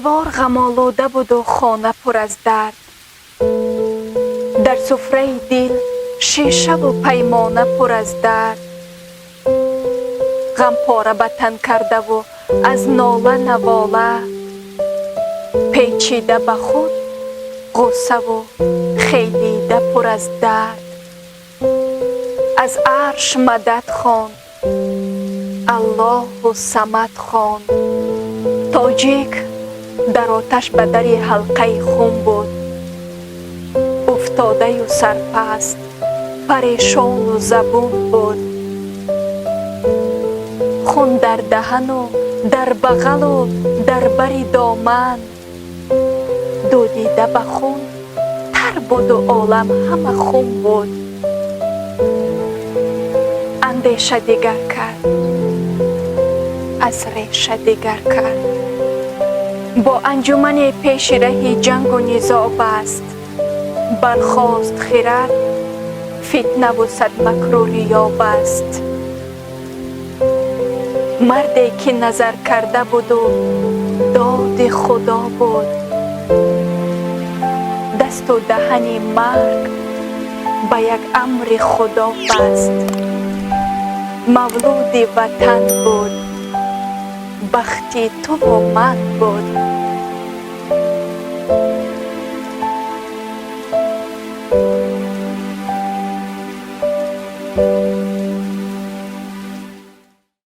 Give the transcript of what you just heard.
Девор ғамолуда буду хона пур аз дард. Дар суфраи дил шишаву паймона пур аз дард. Ғампора ба тан кардаву аз нола навола, печида ба худ ғуссаву хелида пур аз дард. Аз арш мадад хонд, Аллоҳу Самад хонд. Тоҷик дар оташ ба дари ҳалқаи хун буд, уфтодаю сарпаст, парешону забун буд. Хун дар даҳану дар бағалу дар бари доман, дудида ба хун тар буду олам ҳама хун буд. Андеша дигар кард, аз реша дигар кард, бо анҷумане пеши раҳи ҷангу низоъ баст. Бархост хирад, фитнаву садмакру риё баст. Марде ки назар карда буду доди Худо буд, дасту даҳани марг ба як амри Худо баст. Мавлуди ватан буд, бахти туву ман буд.